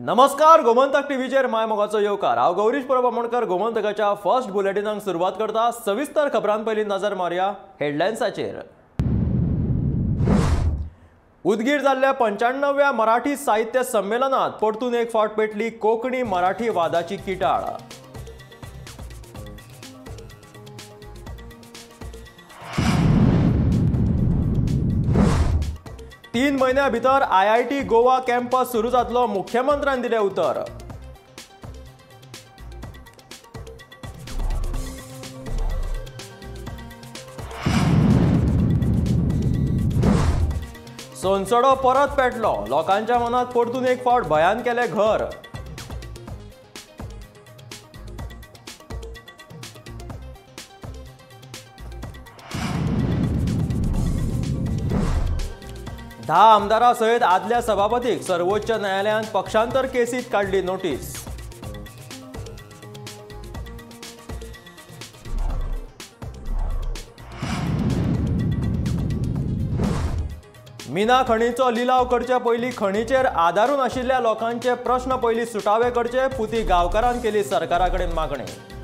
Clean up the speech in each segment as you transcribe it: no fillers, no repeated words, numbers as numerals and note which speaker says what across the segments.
Speaker 1: नमस्कार, गोमंतक टीव्हीचेर my मोगाचो येवकार। हांव गौरीश परब आमोणकर गोमंतकाच्या फर्स्ट बुलेटिनाक सुरवात करता। सविस्तर खबरां पयलीं नजर मारया हेडलायन्साचेर। उदगीर जाल्ल्या 95व्या मराठी साहित्य संमेलनात परतून एक फावट पेटली कोंकणी मराठी वादाची किटाळ। तीन म्हयन्या भितर IIT Goa campus सुरू जातलो, मुख्यमंत्र्यान दिलें उतर। सोनसडो परत पेटलो, लोकांच्या मनात परतून एक फावट भयान केलें घर। धा आमदारां सयत आदल्या सभापतीक सर्वोच्च न्यायालयान पक्षांतर केसीत काडली नोटीस। मिना खणीचो लिलाव करचे पयलीं खणीचेर आदारून आशिल्ल्या लोकांचे प्रश्न पयलीं सुटावे करचे, पुती गांवकारान केली सरकारा कडेन मागणी।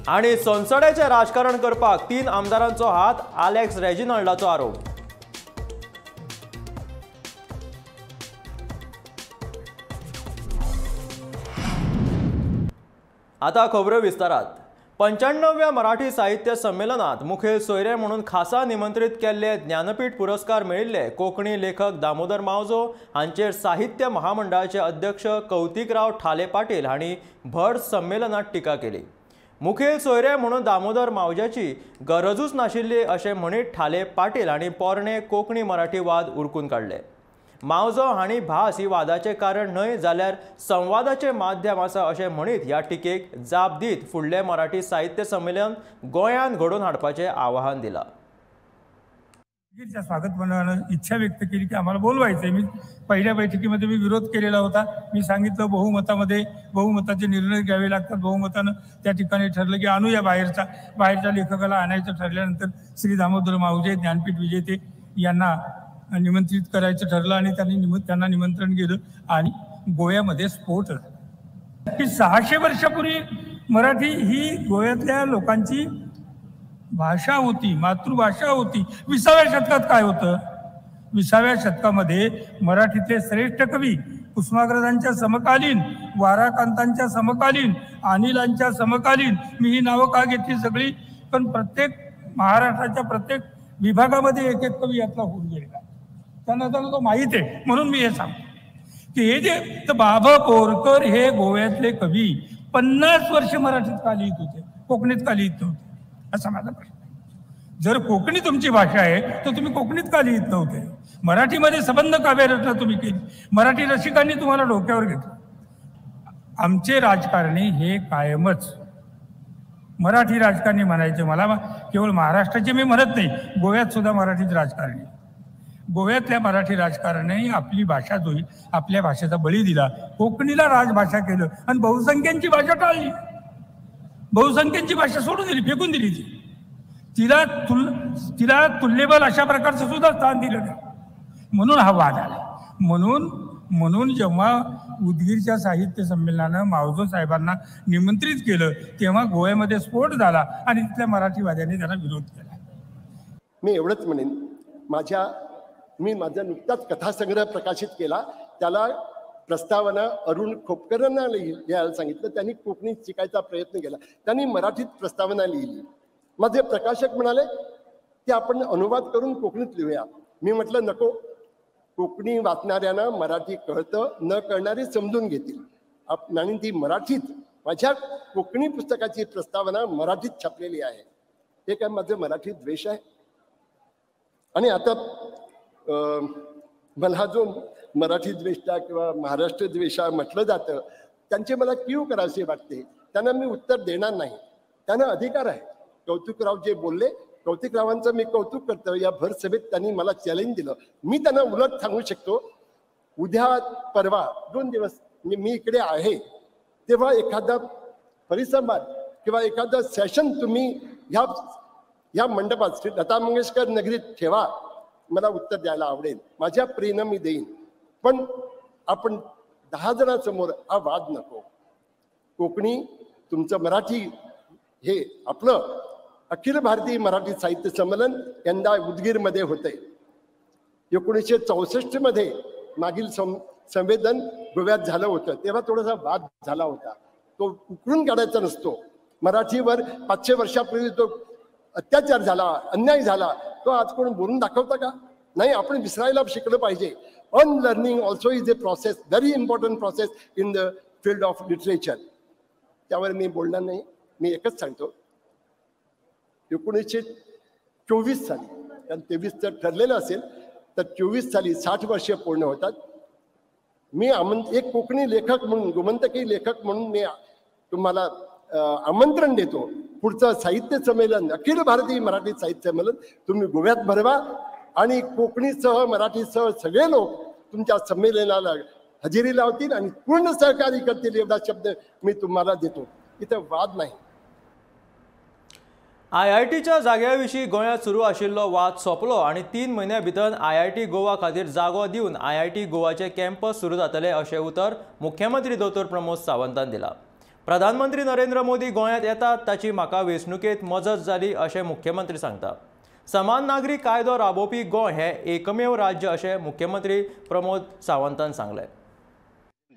Speaker 1: आनी सोनसड्याचें राजकारण करपाक 3 आमदारांचो हात, आलेक्स रेजिनाल्डाचो आरोप। आता खबरो विस्तारात। 95व्या मराठी साहित्य संमेलनात मुखेल सोयरे म्हणून खासा निमंत्रित केल्ले ज्ञानपीठ पुरस्कार मेळिल्ले कोंकणी लेखक दामोदर मावजो हांचेर साहित्य महामंडळाचे अध्यक्ष कौतिकराव ठाले पाटील हांणी भर संमेलनात टिका केली। मुखेल सोयरे म्हणून दामोदर मावज्याची गरजूच नाशिल्ली अशें म्हणीत ठाले पाटील हांणी पोरणे कोंकणी मराठी वाद उरकून काडले। मावजो हांणी भास ही वादाचें कारण न्हय जाल्यार संवादाचें माध्यम आसा अशें म्हणीत ह्या टिकेक जाप दीत फुडलें मराठी साहित्य संमेलन गोंयांत घडोवन हाडपाचें आवाहन दिलां।
Speaker 2: स्वागत मंडळानं इच्छा व्यक्त केली की आम्हाला बोलवायचं आहे। मी पहिल्या बैठकीमध्ये मी विरोध केलेला होता। मी सांगितलं बहुमतामध्ये बहुमताचे निर्णय घ्यावे लागतात। बहुमतानं त्या ठिकाणी ठरलं की आणूया बाहेरच्या लेखकाला आणायचं ठरल्यानंतर श्री दामोदर मावजे ज्ञानपीठ विजेते यांना निमंत्रित करायचं ठरलं आणि त्यांना निमंत्रण गेलं आणि गोव्यामध्ये स्फोट की 600 वर्षापूर्वी मराठी ही गोव्यातल्या लोकांची भाषा होती, मातृभाषा होती। 20व्या शतकात काय होतं? 20व्या शतकामध्ये मराठीतले श्रेष्ठ कवी कुसुमाग्रजांच्या समकालीन, वाराकांतांच्या समकालीन, अनिलांच्या समकालीन, मी ही नावं का घेतली सगळी, पण प्रत्येक महाराष्ट्राच्या प्रत्येक विभागामध्ये एक एक कवी यातला होऊन गेलेला, त्यांना त्यांना तो माहीत आहे, म्हणून मी हे सांगतो की हे जे तर बाबा बोरकर हे गोव्यातले कवी 50 वर्ष मराठीत का लिहित होते, कोकणीत का लिहित नव्हते, असा माझा प्रश्न आहे। जर कोकणी तुमची भाषा आहे तर तुम्ही कोकणीत का लिहित नव्हते? मराठीमध्ये सबंध काव्यरचना तुम्ही केली, मराठी रसिकांनी तुम्हाला डोक्यावर घेतलं। आमचे राजकारणी हे कायमच मराठी राजकारणी म्हणायचे, मला केवळ महाराष्ट्राचे मी म्हणत नाही, गोव्यात सुद्धा मराठीत राजकारणी, गोव्यातल्या मराठी राजकारण्यांनी आपली भाषा जोई आपल्या भाषेचा बळी दिला, कोकणीला राजभाषा केलं आणि बहुसंख्यांची भाषा टाळली, बहुसंख्यांची भाषा सोडून दिली, फेकून दिली ती, तिला तुल्यबल अशा प्रकारचं सुद्धा स्थान दिलं नाही, म्हणून हा वाद आला। म्हणून जेव्हा उदगीरच्या साहित्य संमेलनानं मावजो साहेबांना निमंत्रित केलं तेव्हा गोव्यामध्ये स्फोट झाला आणि तिथल्या मराठीवाद्यांनी त्याला विरोध केला।
Speaker 3: मी एवढंच म्हणेन, मी माझा नुकताच कथासंग्रह प्रकाशित केला, त्याला प्रस्तावना अरुण खोपकरांना लिहायला सांगितलं, त्यांनी कोकणी शिकायचा प्रयत्न केला, त्यांनी मराठीत प्रस्तावना लिहिली। माझे प्रकाशक म्हणाले की आपण अनुवाद करून कोकणीत लिहूया। मी म्हटलं नको, कोकणी वाचणाऱ्यांना मराठी कळतं, न कळणारे समजून घेतील, आणि ती मराठीत, माझ्या कोकणी पुस्तकाची प्रस्तावना मराठीत छापलेली आहे। हे काय माझं मराठी द्वेष आहे? आणि आता मला जो मराठी द्वेष्टा किंवा महाराष्ट्र द्वेषा म्हटलं जातं त्यांचे मला कीव करायचे वाटते, त्यांना मी उत्तर देणार नाही, त्यांना अधिकार आहे। कौतिकराव जे बोलले, कौतिकरावांचं मी कौतुक करतो, या भर सभेत त्यांनी मला चॅलेंज दिलं, मी त्यांना उलट सांगू शकतो, उद्या परवा 2 दिवस मी इकडे आहे तेव्हा एखादा परिसंवाद किंवा एखादा सेशन तुम्ही ह्या ह्या मंडपात श्री लता मंगेशकर नगरीत ठेवा, मला उत्तर द्यायला आवडेल, माझ्या प्रेरणा मी देईन. पण आपण 10 जणांसमोर हा वाद नको. कोकणी तुमचं मराठी हे आपलं अखिल भारतीय मराठी साहित्य संमेलन यंदा उदगीरमध्ये होते. 1964 मध्ये मागील संवेदन गोव्यात झालं होतं, तेव्हा थोडासा वाद झाला होता. तो उकळून काढायचा नसतो. मराठीवर 500 वर्षापूर्वी तो अत्याचार झाला, अन्याय झाला, तो आज कोण बोलून दाखवता का? नाही. आपण विसरायला शिकलं पाहिजे. Unlearning also is a process, very important process in the field of literature. त्यावर मी बोलणार नाही. मी एकच सांगतो, 1924 साली, कारण 23 जर ठरलेलं असेल तर 24 साली 60 वर्ष पूर्ण होतात. मी एक कोकणी लेखक म्हणून, गोमंतकी लेखक म्हणून मी तुम्हाला आमंत्रण देतो, पुढचं साहित्य संमेलन, अखिल भारतीय मराठी साहित्य संमेलन तुम्ही गोव्यात भरवा आणि कोकणीसह मराठीसह सगळे लोक तुमच्या संमेलनाला हजेरी लावतील आणि पूर्ण सहकार्य करतील, एवढा शब्द मी तुम्हाला देतो. इथं वाद नाही.
Speaker 1: आयआयटीच्या जाग्या विशीं गोंयांत सुरू आशिल्लो वाद सोंपलो आनी 3 म्हयन्या भितर आयआयटी गोवा खातीर जागो दिवन आयआयटी गोवाचे कॅम्पस सुरू जातले अशें उतर मुख्यमंत्री दोतोर प्रमोद सावंतान दिला. प्रधानमंत्री नरेंद्र मोदी गोंयांत येतात ताची म्हाका वेंचणुकेंत मजत जाली अशें मुख्यमंत्री सांगता. समान नागरी कायदो राबोवपी गोंय हें एकमेव राज्य अशें मुख्यमंत्री प्रमोद सावंतान सांगलें.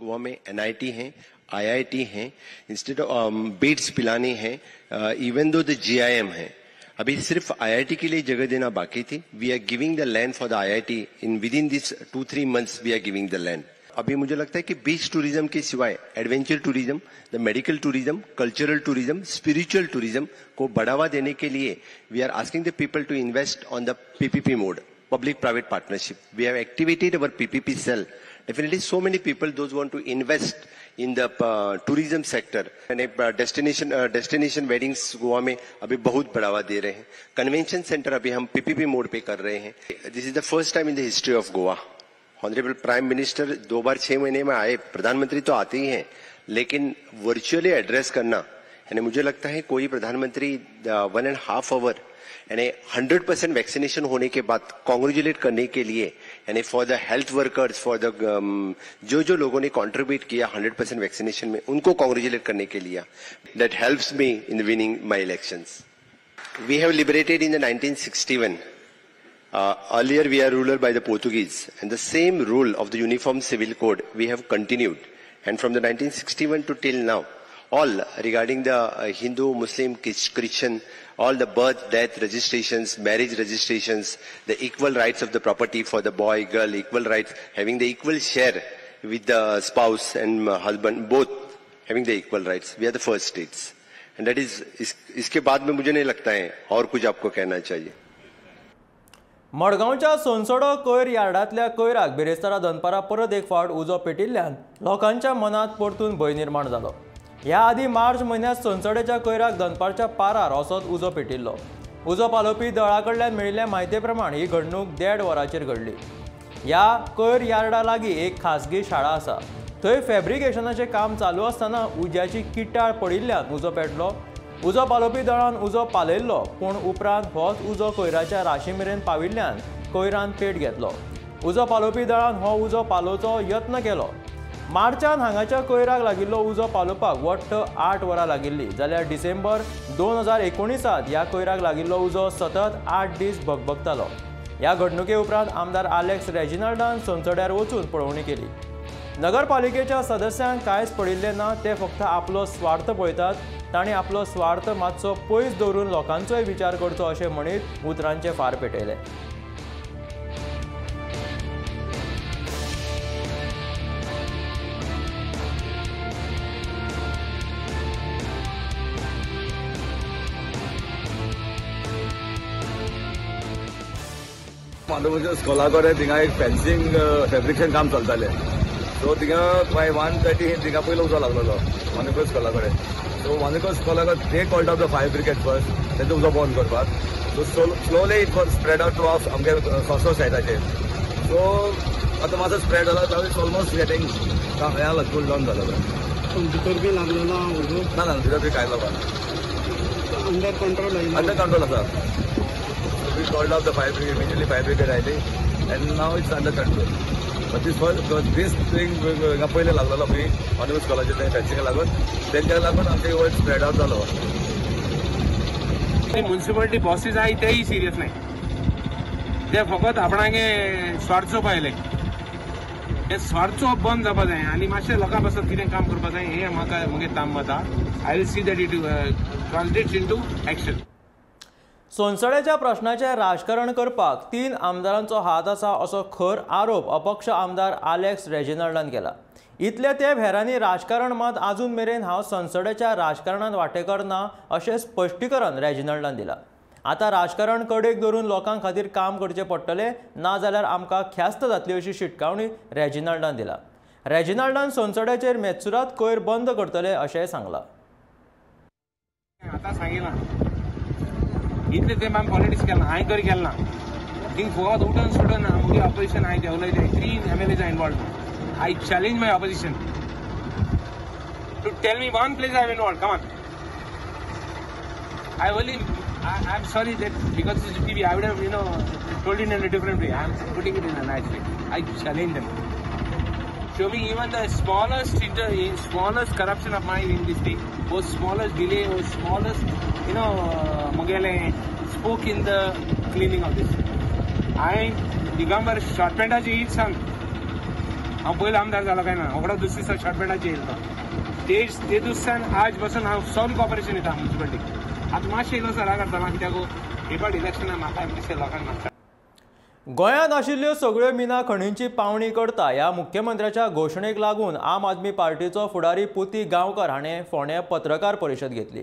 Speaker 4: गोवा में एनआईटी है, आईआईटी है, इंस्टीट्यूट ऑफ बीट्स पिलानी है, इवन दो the GIM है. अभी सिर्फ आईआईटी के लिए जगह देना बाकी थी. We are giving the land for the IIT in within this 2-3 months we are giving the land. अभी मुझे लगता है कि बीच टूरिज्म के सिवाय adventure tourism, the medical tourism, cultural tourism, spiritual tourism को बढ़ावा देने के लिए we are asking the people to invest on the PPP mode, public private partnership. We have activated our PPP cell. Definitely so many people those want to invest in the tourism sector. यानी destination weddings Goa में अभी बहुत बढ़ावा दे रहे हैं. Convention centre अभी हम PPP मोड pay कर रहे हैं. This is the first time in the history of Goa. Honourable prime minister 2 bar 6 महीने में आए, प्रधानमंत्री तो आते ही हैं, लेकिन वर्चुअली एड्रेस करना, यानी मुझे लगता है कोई प्रधानमंत्री 1.5 our यानी 100% वैक्सीनेशन होने के बाद कॉन्ग्रेचुलेट करने के लिए, यानी for the health workers, for the जो जो लोगों ने कंट्रीब्यूट किया 100% वैक्सीनेशन में, उनको कॉन्ग्रेचुलेट करने के लिए, that helps me in winning my elections. We have liberated in the 1961. Earlier we are ruled by the Portuguese, and the same rule of the Uniform Civil Code we have continued, and from the 1961 to till now, all regarding the Hindu, Muslim, Christian, all the birth, death registrations, marriage registrations, the equal rights of the property for the boy, girl, equal rights, having the equal share with the spouse and husband, both having the equal rights. We are the first states, and that is, इसके बाद में मुझे नहीं लगता है और कुछ आपको कहना चाहिए.
Speaker 1: मडगांवच्या सोनसडो कोयर यार्डांतल्या कोयराक बिरेस्तारा दनपारा परत एक फावट उजो पेटिल्ल्यान लोकांच्या मनांत परतून भंय निर्माण जालो. ह्या आदीं मार्च म्हयन्यांत सोनसड्याच्या कोयराक दनपारच्या पारार असोच उजो पेटिल्लो. उजो पालोवपी दळा कडल्यान मेळिल्ल्या म्हायती प्रमाण ही घडणूक 1.5 वरांचेर घडली. ह्या कोयर यार्डा लागीं एक खासगी शाळा आसा. थंय फॅब्रिकेशनाचें काम चालू आसतना उज्याची किटाळ पडिल्ल्यान उजो पेटलो. उजो पालोवपी दळान उजो पालयल्लो, पूण उपरांत होच उजो कोयराच्या राशी मेरेन पाविल्ल्यान कोयरान पेट घेतलो. उजो पालोवपी दळान हो उजो पालोवचो यत्न केलो. मार्चान हांगाच्या कोयराक लागिल्लो उजो पालोवपाक वट्ट 8 वरां लागिल्ली, जाल्यार डिसेंबर 2019 ह्या कोयराक लागिल्लो उजो सतत 8 दीस भगभगतालो. ह्या घडणुके उपरांत आमदार आलेक्स रेजिनाल्डान सोनसड्यार वचून पळोवणी केली. नगरपालिकेच्या सदस्यांक कांयच पडिल्लें ना, ते फक्त आपलो स्वार्थ पळयतात. तांणी आपलो स्वार्थ मातसो पयस दवरून लोकांचोय विचार करचो अशें म्हणीत उतरांचे फार पेटयले.
Speaker 5: माधवच्या स्कॉला कडेन थिंगा एक फेन्सिंग फेब्रिकेशन काम चलतालें. सो थिंगा बाय 1:30 थिंगा पयलो उजो लागलेलो मानुकर स्कॉला कडेन. सो मानुकर स्कॉला कडेन they called out the fire brigade first, तेंचो उजो बंद करपाक. So slowly it was spread out to of आमगे सोसो सायडाचेर. सो आतां मातसो स्प्रेड जाला, it's almost getting हें जाला, कूल डावन जालो.
Speaker 6: भितर बी लागलेलो उजो?
Speaker 5: ना ना, भितर बी कांय लागना.
Speaker 6: Under control?
Speaker 5: अंडर कंट्रोल आसा. called off the fire brigade, immediately fire brigade आयली and now it's under control. But this first this thing हांगा पयलें लागलेलो पळय माध्यमिक स्कॉलाचेर तें फेन्सिंगा लागून तेंच्या लागून आमचे वयर स्प्रेड आवट जालो.
Speaker 6: म्युनिसिपालिटी बॉसीस आहाय तेय सिरियस नाय, ते फकत आपणागे स्वार्थ चोवपा आयले. हे स्वार्थ चोवप बंद जावपा जाय आनी मातशें लोकां पासत कितें काम करपा जाय हें म्हाका म्हगे ताम वता. I will see that it translates into action.
Speaker 1: सोनसड्याच्या प्रश्नाचें राजकारण करपाक 3 आमदारांचो हात आसा असो खर आरोप अपक्ष आमदार आलेक्स रेजिनाल्डान केला. इतले ते हेरांनी राजकारण मात आजून मेरेन हांव संसदेच्या राजकारणांत वांटेकार ना अशें स्पश्टीकरण रेजिनाल्डान दिलां. आतां राजकारण कडेक धरून लोकां खातीर काम करचें पडटलें, नाजाल्यार आमकां ख्यास्त जातली अशी शिटकावणी रेजिनाल्डान दिला. रेजिनाल्डान संसदेचेर मेत्सुरात कोयर बंद करतले अशेंय सांगलां.
Speaker 6: आतां सांगिलां इतले तेंप आमी पॉलिटिक्स केला, हांवें तरी केलें ना. थिंग फकत उठून सुटून मुगे ऑपोजिशन हांवें देंवलय ते 3 MLAs are involved. I challenge my opposition to tell me one place I am involved. Come on. I only I'm sorry that because it's TV, I would have, you know, told it in a different way. I'm putting it in a nice way. I challenge them. Show me even the smallest corruption of mine in this thing, or smallest delay, or smallest, you know, Mugele spoke in the cleaning of this. I Digambar short pant हीच सांग. हांव पयलो आमदार जालो काय ना, रोखडो दुसरे दिसा शॉर्ट पॅन्टाचेर येयलो. ते दुसऱ्यान आज बसून हांव सॉल्व कॉपरेशन येता म्युनिसिपालिटीक. आतां मातशें इल्लो सरा करता कित्याक हे पाट इलेक्शनाक म्हाका मातशें लोकांक मागता.
Speaker 1: गोंयांत आशिल्ल्यो सगळ्यो मिना खणींची पावणी करता ह्या मुख्यमंत्र्याच्या घोशणेक लागून आम आदमी पार्टीचो फुडारी पुती गांवकर हाणें फोंड्यां पत्रकार परिशद घेतली.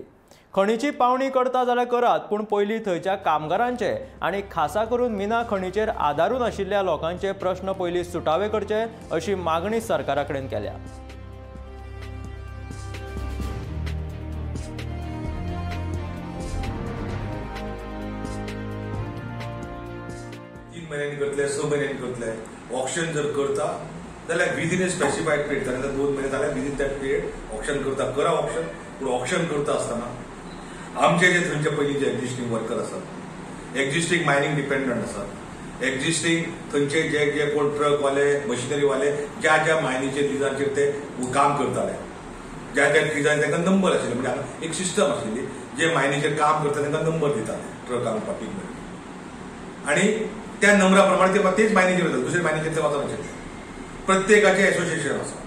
Speaker 1: खणीची पावणी करता जाल्यार करात, पूण पयलीं थंयच्या कामगारांचे आनी खासा करून मिना खणीचेर आदारून आशिल्ल्या लोकांचे प्रश्न पयलीं सुटावे करचे अशी मागणी सरकारा कडेन केल्या.
Speaker 7: म्हयन्यांनी करतले, 6 म्हयन्यांनी करतले. ऑक्शन जर करता जाल्यार विदीन ए स्पेसिफायड पिरियड, जाल्यार 2 म्हयने जाल्यार विदीन that period auction करता, करा ऑक्शन. पूण ऑक्शन करता आसतना आमचे जे थंयचे पयलीं जे एक्झिस्टींग वर्कर आसात, एक्झिस्टींग मायनींग डिपेंडंट आसात, एक्झिस्टींग थंयचे जे जे कोण ट्रकवाले, मशिनरीवाले ज्या ज्या मायनीचेर लिजांचेर ते काम करताले, ज्या ज्या लिजांचेर तांकां नंबर आशिल्ले, म्हणजे एक सिस्टम आशिल्ली, जे मायनीचेर काम करता तांकां नंबर दिताले ट्रकांक पाटीक, आनी त्या नंबरा प्रमाणे ते तेच मायनीचेर वतात, दुसरे मायनीचेर ते वचनाशिल्ले. प्रत्येकाचें एसोसिएशन आसा,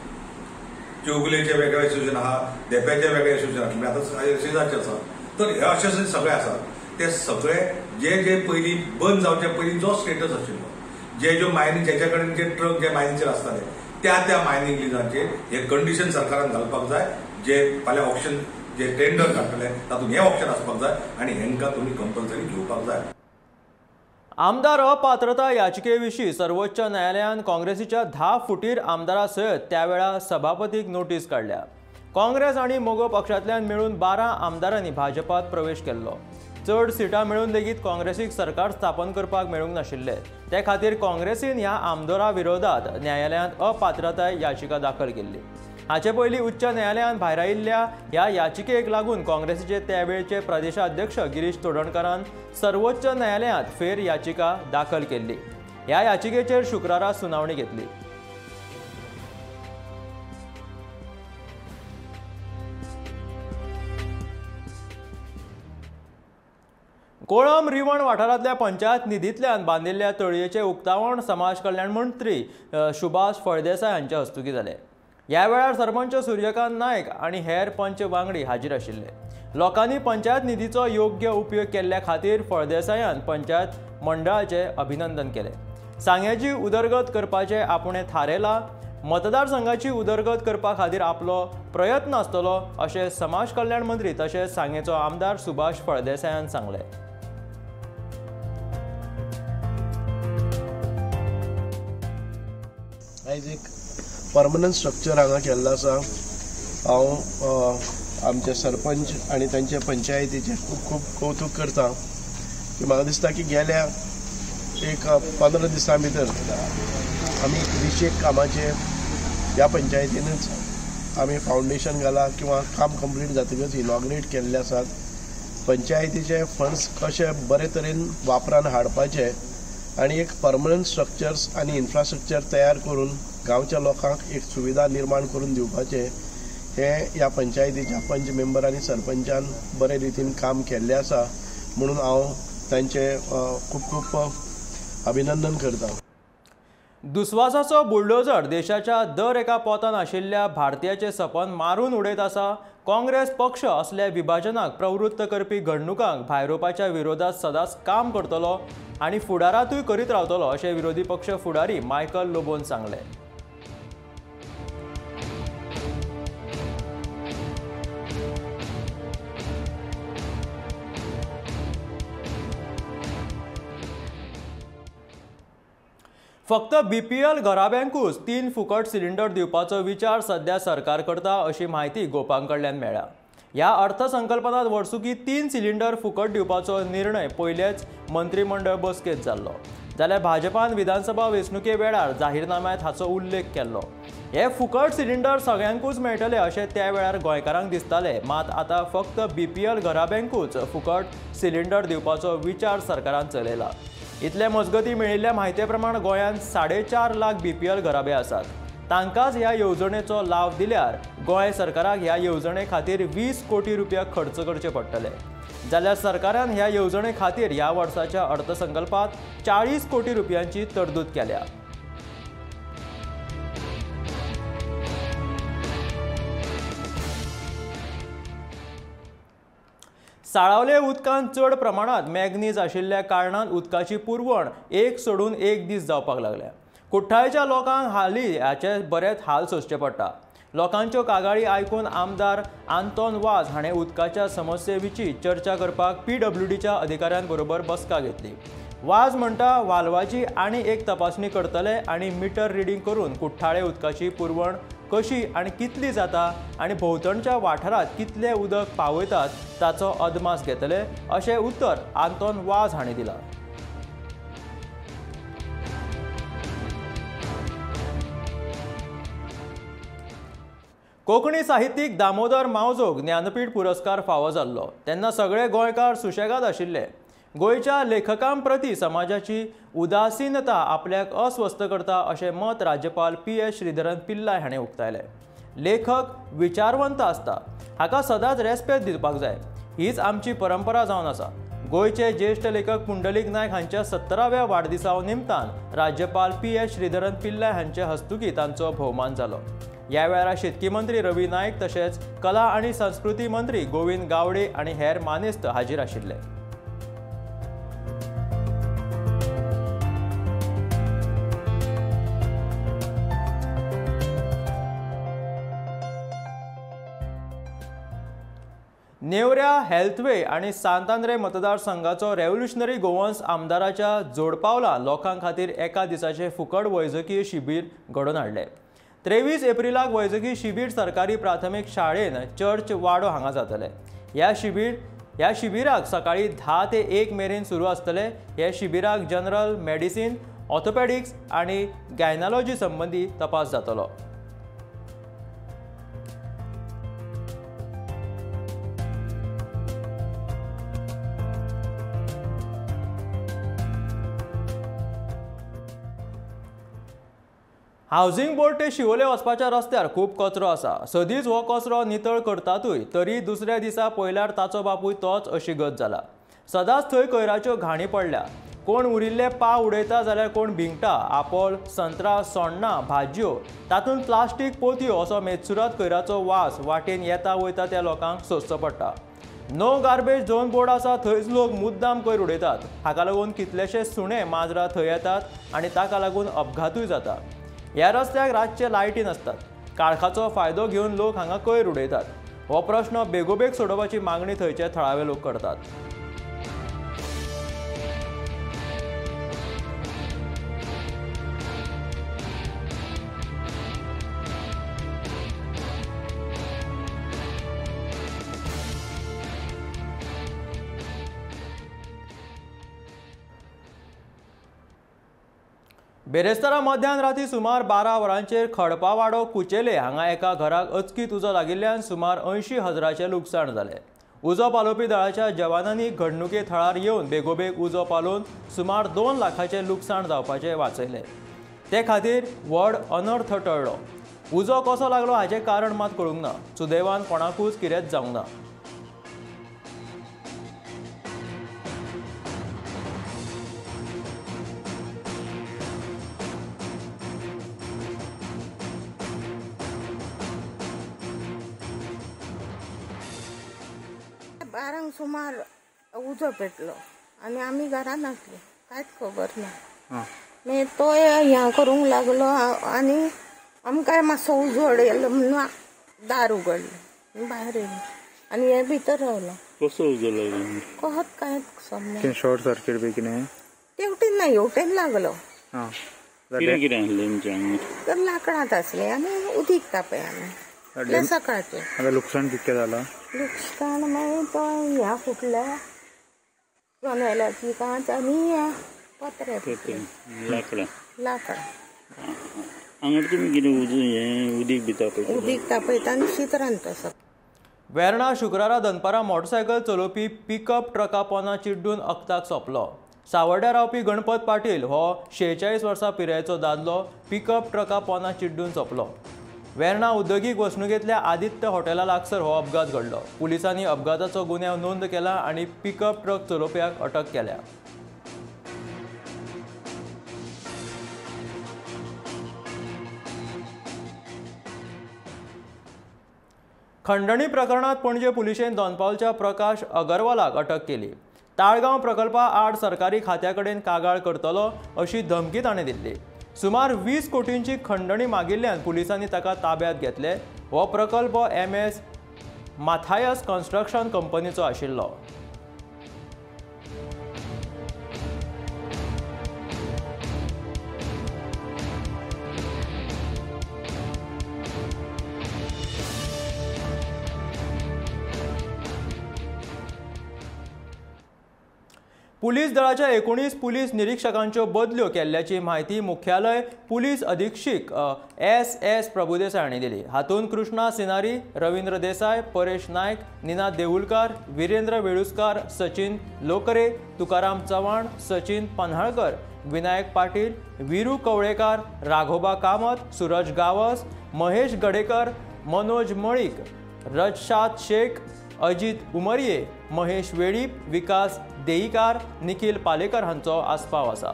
Speaker 7: चौगुलेचें वेगळें एसोसिएशन आहा, धेंप्याचें वेगळें एसोसिएशन आसा, आतां सिजाचें आसा. तर हे अशे सगळे आसात, ते सगळे जे जे पयलीं बंद जावचे पयलीं जो स्टेटस आशिल्लो, जे ज्यो मायनींग जेच्या कडेन जे ट्रक जे मायनीचेर आसताले त्या त्या मायनींग लिजांचेर हे कंडिशन सरकारान घालपाक जाय. जे फाल्यां ऑक्शन जे टेंडर काडटले तातूंत हें ऑप्शन आसपाक जाय आनी हेंकां तुमी कंपल्सरी घेवपाक जाय.
Speaker 1: आमदार अपात्रता याचिके विशीं सर्वोच्च न्यायालयान काँग्रेसीच्या 10 फुटीर आमदारा सयत त्यावेळा सभापतीक नोटीस काडल्या. काँग्रेस आनी मगो पक्षांतल्यान मेळून 12 आमदारांनी भाजपात प्रवेश केल्लो. चड सिटां मेळून लेगीत काँग्रेसीक सरकार स्थापन करपाक मेळूंक नाशिल्लें. ते खातीर काँग्रेसीन ह्या आमदारा विरोधात न्यायालयांत अपात्रताय याचिका दाखल केल्ली. हाचे पयलीं उच्च न्यायालयान भायरायिल्ल्या ह्या याचिकेक लागून काँग्रेसीचे त्यावेळचे प्रदेशाध्यक्ष गिरीश चोडणकारान सर्वोच्च न्यायालयांत फेर याचिका दाखल केल्ली. ह्या याचिकेचेर शुक्रारा सुनावणी घेतली. कोळंब रिवण वाठारांतल्या पंचायत निधींतल्यान बांदिल्ल्या तळयेचें उक्तावण समाज कल्याण मंत्री सुभाष फळदेसाय हांचे हस्तुकीं जालें. ह्या वेळार सरपंच सूर्यकांत नायक आनी हेर पंच वांगडी हाजीर आशिल्ले. लोकांनी पंचायत निधीचो योग्य उपयोग केल्ल्या खातीर फळदेसायान पंचायत मंडळाचें अभिनंदन केलें. सांग्याची उदरगत करपाचें आपणें थारायलां, मतदारसंघाची उदरगत करपा खातीर आपलो प्रयत्न आसतलो अशें समाज कल्याण मंत्री तशेंच सांगेचो आमदार सुभाष फळदेसायान सांगलें.
Speaker 8: आयज एक परमनंट स्ट्रक्चर हांगा केल्लो आसा. हांव आमचे सरपंच आनी तांच्या पंचायतीचें खूब खूब कौतूक करता की म्हाका दिसता की गेल्या एक 15 दिसां भितर आमी 20 कामाचें ह्या पंचायतीनच आमी फावंडेशन घालां किंवा काम कंप्लीट जातकच इनॉग्रेट केल्ले आसात. पंचायतीचे फंड्स कशे बरे तरेन वापरान हाडपाचे आनी एक परमनंट स्ट्रक्चर्स आनी इन्फ्रास्ट्रक्चर तयार करून गांवच्या लोकांक एक सुविधा निर्माण करून दिवपाचें हें ह्या पंचायतीच्या पंच मेंबर आनी सरपंचान बरे रितीन काम केल्लें आसा म्हणून हांव तांचें खूब खूब अभिनंदन करता.
Speaker 1: दुस्वासाचो बुलडोजर देशाच्या दर एका पोतान आशिल्ल्या भारतीयाचें सपन मारून उडयत आसा. काँग्रेस पक्ष असल्या विभाजनाक प्रवृत्त करपी घडणुकांक भायरोवपाच्या विरोधात सदांच काम करतलो आनी फुडारांतूय करीत रावतलो अशें विरोधी पक्ष फुडारी मायकल लोबोन सांगलें. फक्त बीपीएल घराब्यांकूच 3 फुकट सिलिंडर दिवपाचो विचार सध्या सरकार करता अशी म्हायती गोपां कडल्यान मेळ्ळ्या. ह्या अर्थसंकल्पांत वर्सुकी 3 सिलिंडर फुकट दिवपाचो निर्णय पयलेच मंत्रिमंडळ बसकेंत जाल्लो. जाल्यार भाजपान विधानसभा वेंचणुके वेळार जाहीरनाम्यांत हाचो उल्लेख केल्लो. हे फुकट सिलिंडर सगळ्यांकूच मेळटले अशें त्या वेळार गोंयकारांक दिसतालें. मात आतां फक्त बीपीएल घराब्यांकूच फुकट सिलिंडर दिवपाचो विचार सरकारान चलयला. इतले मजगती मेळिल्ल्या म्हायती प्रमाण गोंयांत 4.5 लाख बीपीएल घराबे आसात. तांकांच ह्या येवजणेचो लाव दिल्यार गोंय सरकाराक ह्या येवजणे खातीर 20 कोटी रुपया खर्च करचे पडटले. जाल्यार सरकारान ह्या येवजणे खातीर ह्या वर्साच्या अर्थसंकल्पांत 40 कोटी रुपयांची तरतूद केल्या. साळावले उदकांत चड प्रमाणांत मॅग्नीज आशिल्ल्या कारणान उदकाची पुरवण एक सोडून एक दीस जावपाक लागल्या. कुठ्ठाळेच्या लोकांक हालीं हाचे बरेच हाल सोंसचे पडटा. लोकांच्यो कागाळी आयकून आमदार आंतोन वाज हाणें उदकाच्या समस्ये विशीं चर्चा करपाक पीडब्ल्यूडीच्या अधिकाऱ्यांबरोबर बसका घेतली. वाज म्हणटा वाल्वाची आनी एक तपासणी करतले आनी मिटर रिडींग करून कुठ्ठाळे उदकाची पुरवण कशी आनी कितली जाता आनी भोंवतणच्या वाठारांत कितलें उदक पावयतात ताचो अदमास घेतले अशें उतर आंतोन वाज हांणी दिलां. कोंकणी साहित्यीक दामोदर मावजोक ज्ञानपीठ पुरस्कार फावो जाल्लो तेन्ना सगळे गोंयकार सुशेगाद आशिल्ले. गोंयच्या लेखकां प्रती समाजाची उदासीनता आपल्याक अस्वस्थ करता अशें मत राज्यपाल पी.एस. श्रीधरन पिल्लाय हाणें उक्तायलें. लेखक विचारवंत आसता, हाका सदांच रेस्पेद दिवपाक जाय, हीच आमची परंपरा जावन आसा. गोंयचे ज्येश्ठ लेखक पुंडलीक नायक हांच्या 70व्या वाडदिसा निमतान राज्यपाल पी.एस. श्रीधरन पिल्लाय हांचे हस्तुकीं तांचो भोवमान जालो. ह्या वेळार शेतकी मंत्री रवी नायक तशेंच कला आनी संस्कृती मंत्री गोविंद गावडे आनी हेर मानेस्त हाजीर आशिल्ले. नेवऱ्या हेल्थवे आनी सांतांद्रे मतदारसंघाचो रेव्होल्युशनरी गोवन्स आमदाराच्या जोडपावला लोकां खातीर एका दिसाचें फुकट वैजकीय शिबीर घडोवन हाडलें. 23 एप्रिलाक वैजकी शिबीर सरकारी प्राथमीक शाळेन चर्च वाडो हांगा जातलें. ह्या शिबिराक सकाळीं 10 ते 1 मेरेन सुरू आसतलें. ह्या शिबिराक जनरल मेडिसीन, ऑर्थोपेडिक्स आनी गायनॉलॉजी संबंदी तपास जातलो. हावजींग बोर्ड ते शिवोले वचपाच्या रस्त्यार खूब कचरो आसा. सदींच हो कचरो नितळ करतातूय तरी दुसऱ्या दिसा पळयल्यार ताचो बापूय तोच अशी गत जाला. सदांच थंय कोयराच्यो घाणी पडल्या. कोण उरिल्ले पाव उडयता जाल्यार कोण भिंगटा, आपोल, संत्रां, सोण्णां, भाजयो, तातूंत प्लास्टीक पोतयो असो मेत्सुरात कोयराचो वास वाटेन येता वयता त्या लोकांक सोंसचो पडटा. नो गार्बेज झोन बोर्ड आसा थंयच लोक मुद्दाम कोयर उडयतात. हाका लागून कितलेशे सुणे माजरां थंय येतात आनी ताका लागून अपघातूय जाता. ह्या रस्त्याक रातचे लायटी नासतात. काळखाचो फायदो घेवन लोक हांगा कोयर उडयतात. हो प्रश्न बेगोबेग सोडोवपाची मागणी थंयचे थळावे लोक करतात. बेरेस्तारा मध्यान राती सुमार 12 वरांचेर खडपावाडो कुचेले हांगा एका घराक अचकीत उजो लागिल्ल्यान सुमार 80,000 लुकसाण जालें. उजो पालोवपी दळाच्या जवानांनी घडणुके थळार येवन बेगोबेग उजो पालोवन सुमार 2 लाखाचें लुकसाण जावपाचें वाचयलें. ते खातीर व्हड अनर्थ टळ्ळो. उजो कसो लागलो हाचें कारण मात कळूंक ना. सुदैवान कोणाकूच कितेंच जावंक ना.
Speaker 9: बारांक सुमार उजो पेटलो आनी आमी घरान आसले, कांयच खबर ना. मागीर तो हें करूंक लागलो आनी आमकांय मातसो उजवाड येयलो म्हणून दार उगडलें, भायर येयलो आनी हे भितर रावलो.
Speaker 10: कसो उजो लागलो
Speaker 9: कहत कांयच समज.
Speaker 10: शॉर्ट सर्किट बी कितें?
Speaker 9: तेवटेन ना, हेवटेन लागलो.
Speaker 10: कितें कितें आसलें तुमच्या हांगा?
Speaker 9: तर लांकडांत आसलें आनी उदीक तापय आमी सकाळचें.
Speaker 10: आतां लुकसाण कितकें जालां?
Speaker 9: लुकसाण मागीर तो ह्या फुटल्या जनेलाची कांच आनी ह्या पत्रे
Speaker 10: लांकडां.
Speaker 9: लांकडां
Speaker 10: हांगा तुमी कितें हें उदीक बी तापयता?
Speaker 9: उदीक तापयता आनी शीत रांदता सगळें.
Speaker 1: वेर्णा शुक्रारा दनपारां मोटरसायकल चलोवपी पिकअप ट्रका पोना चिड्डून अक्ताक सोंपलो. सावर्ड्या रावपी गणपत पाटील हो 46 वर्सां पिरायेचो दादलो पिकअप ट्रका पोना चिड्डून सोंपलो. वेर्णा उद्योगीक वसणुकेंतल्या आदित्य हॉटेला लागसर हो अपघात घडलो. पुलिसांनी अपघाताचो गुन्यांव नोंद केला आनी पिकअप ट्रक चलोवप्याक अटक केल्या. खंडणी प्रकरणात पणजे पुलिशेन दोनपावलच्या प्रकाश अगरवालाक अटक केली. ताळगांव प्रकल्पा आड सरकारी खात्या कडेन कागाळ करतलो अशी धमकी ताणें दिल्ली. सुमार 20 कोटींची खंडणी मागिल्ल्यान पुलिसांनी ताका ताब्यात घेतले. हो प्रकल्प MS Mathias construction कंपनीचो आशिल्लो. पुलीस दळाच्या 19 पुलीस निरीक्षकांच्यो बदल्यो केल्ल्याची म्हायती मुख्यालय पुलीस अधीक्षक SS Prabhudesai हांणी दिली. हातूंत कृष्णा सिनारी, रवींद्र देसाय, परेश नायक, निनाद देहुलकार, विरेंद्र वेळुस्कार, सचिन लोकरे, तुकाराम चव्हाण, सचिन पन्हाळकर, विनायक पाटील, विरू कवळेकार, राघोबा कामत, सूरज गावस, महेश गडेकर, मनोज मळीक, रजशाद शेख, अजित उमरये, महेश वेळीप, विकास देईकार, निखिल पालेकर हांचो आस्पाव आसा.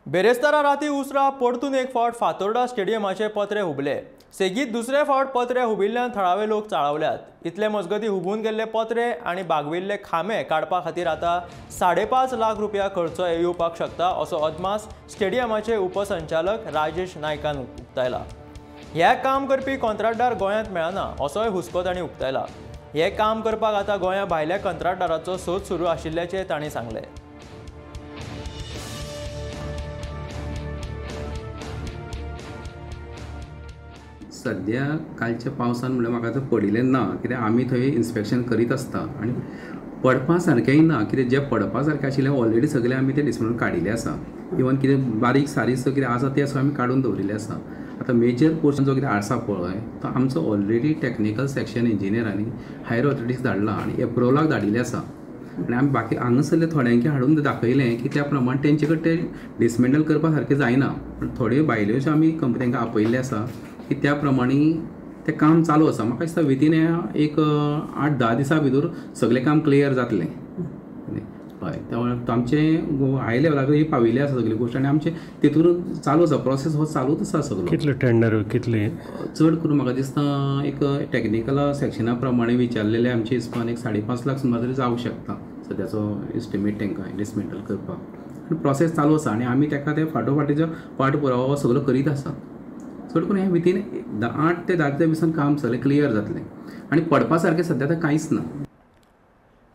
Speaker 1: बेरेस्तारा राती उसरा परतून एक फावट फातोर्डा स्टेडियमाचे पत्रे हुबले. सेगीत दुसरे फावट पत्रे हुबिल्ल्यान थळावे लोक चाळवल्यात. इतले मजगती हुबून गेल्ले पत्रे आनी बागविल्ले खांबे काडपा खातीर आतां 5.5 लाख रुपया खर्च येवपाक शकता असो अदमास स्टेडियमाचे उपसंचालक राजेश नायकान उक्तायला. हें काम करपी कंत्राटदार गोंयांत मेळना असोय हुस्को तांणी उक्तायला. हें काम करपाक आतां गोंया भायल्या कंत्राटदाराचो सोद सुरू आशिल्ल्याचें तांणी सांगलें.
Speaker 11: सद्या कालच्या पावसान म्हणल्यार म्हाका आतां पडिल्लें ना, कित्याक आमी थंय इन्स्पेक्शन करीत आसता आनी पडपा सारकेंय ना, कित्याक जें पडपा सारकें आशिल्लें ऑलरेडी सगळें आमी तें डिसमेंटल काडिल्लें आसा. इवन कितें बारीक सारीक कितें आसा तें सुद्दां आमी काडून दवरिल्लें आसा. आतां मेजर पोर्शन जो कितें आसा पळय तो आमचो ऑलरेडी टॅक्निकल सेक्शन इंजिनियरांनी हायर ऑथॉरिटीज धाडला आनी एप्रुवलाक धाडिल्लें आसा. आनी आमी बाकी हांगासरले थोड्यांक हाडून दाखयलें की त्या प्रमाण तेंचे कडेन तें डिसमेंटल करपा सारकें जायना, पूण थोड्यो भायल्यो ज्यो आमी कंपनी तांकां आपयल्लें आसा की त्या प्रमाणे तें काम चालू आसा. म्हाका दिसता विथीन एक 8-10 दिसां भितर सगळें काम क्लियर जातलें. हय, त्या आमचें हाय लेवलाक ही पाविल्ली आसा सगळी गोश्ट आनी आमचें तितून चालू आसा, प्रोसेस हो चालूच आसा सगळो.
Speaker 12: कितले टेंडर कितले?
Speaker 11: चड करून म्हाका दिसता एक टॅक्निकल सेक्शना प्रमाणे विचारलेले आमचे हिसपान एक 5.5 लाख सुमार तरी जावंक शकता सद्याचो एस्टिमेट तांकां डिसमेंटल करपाक. प्रोसेस चालू आसा आनी आमी ताका ते फाटोफाटीचो पाठ पुरावो सगळो करीत आसा. चड करून हें विथीन 8 ते 10 दिसान काम सगळें क्लियर जातलें आनी पडपा सारकें सद्या आतां कांयच ना.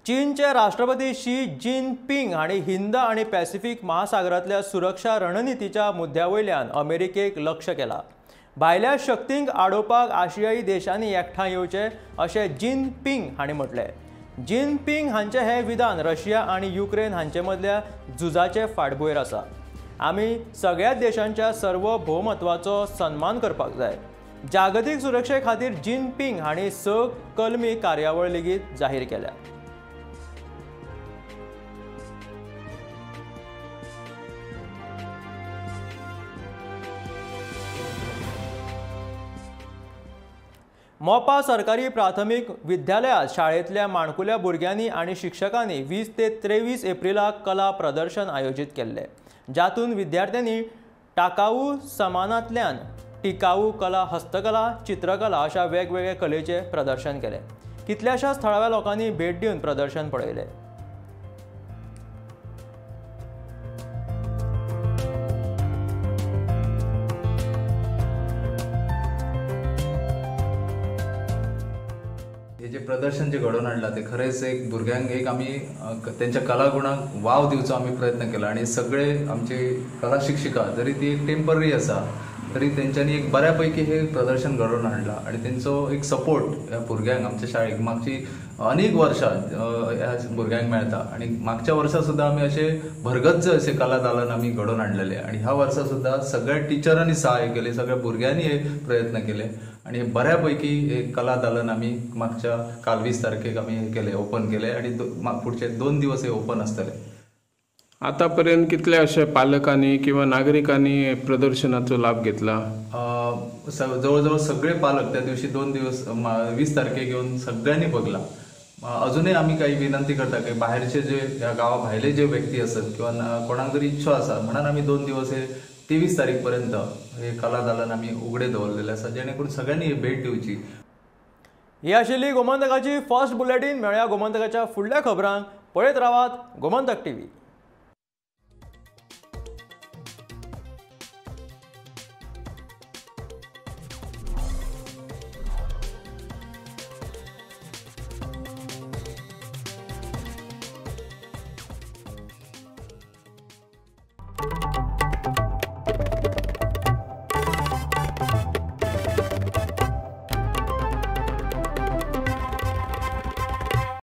Speaker 1: चीनचे राष्ट्रपती शी जिनपिंग हांणी हिंद आनी पॅसिफिक महासागरांतल्या सुरक्षा रणनितीच्या मुद्द्या वयल्यान अमेरिकेक लक्ष केलां. भायल्या शक्तींक आडोवपाक आशियाई देशांनी एकठांय येवचें अशें जिनपिंग हांणी म्हटलें. जिनपिंग हांचे हे विधान रशिया आनी युक्रेन हांचे मदल्या झुजाचे फाटभूंयेर आसा. आमी सगळ्या देशांच्या सार्वभौमत्वाचो सन्मान करपाक जाय. जागतीक सुरक्षे खातीर जिनपिंग हांणी 6 कलमी कार्यावळ लेगीत जाहीर केल्या. मोपा सरकारी प्राथमीक विद्यालयात शाळेंतल्या माणकुल्या भुरग्यांनी आनी शिक्षकांनी 20 ते 23 एप्रिलाक कला प्रदर्शन आयोजीत केल्लें, जातून विद्यार्थ्यांनी टाकाऊ सामानांतल्यान टिकाऊ कला, हस्तकला, चित्रकला अशा वेगवेगळ्या कलेचें प्रदर्शन केलें. कितल्याशाच थळाव्या लोकांनी भेट दिवन प्रदर्शन पळयलें.
Speaker 12: हे जे प्रदर्शन जे घडोवन हाडलां ते खरेंच एक भुरग्यांक एक आमी तेंच्या कलागुणांक वाव दिवचो आमी प्रयत्न केला आनी सगळे आमचे कला शिक्षिका जरी ती एक टेम्पररी आसा तरी तेंच्यांनी एक बऱ्या पैकी हे प्रदर्शन घडोवन हाडलां आनी तेंचो एक सपोर्ट ह्या भुरग्यांक आमच्या शाळेक मागची अनेक वर्सां ह्या भुरग्यांक मेळटा आनी मागच्या वर्सा सुद्दां आमी अशे भरगच्च अशे कला दालन आमी घडोवन हाडलेले आनी ह्या वर्सा सुद्दां सगळ्या टिचरांनी सहाय्य केलें, सगळ्या भुरग्यांनी हे प्रयत्न केले आनी बऱ्या पैकी हे कला दालन आमी मागच्या काल 20 तारखेक आमी हे केले, ओपन केले आनी फुडचे 2 दिवस हे ओपन आसतले.
Speaker 13: आतापर्यंत कितले अशे पालकांनी किंवा नागरिकांनी प्रदर्शनाचो लाभ घेतला?
Speaker 12: जवळ जवळ सगळे पालक त्या दिवशी 2 दिवस 20 तारखेक येवन सगळ्यांनी बघला. अजूनही आमी काही विनंती करता की बाहेरचे जे ह्या गांवा भायले जे व्यक्ती आसत किंवा कोणाक जरी इच्छा आसा म्हणून आमी 2 दिवस हे 23 तारीख पर्यंत हे कला दालन आमी उघडे दवरलेले आसा, जेणे करून सगळ्यांनी ही भेट दिवची.
Speaker 1: ही आशिल्ली गोमंतकाची फर्स्ट बुलेटीन. मेळया गोमंतकाच्या फुडल्या खबरांक. पळयत रावात गोमंतक टीव्ही.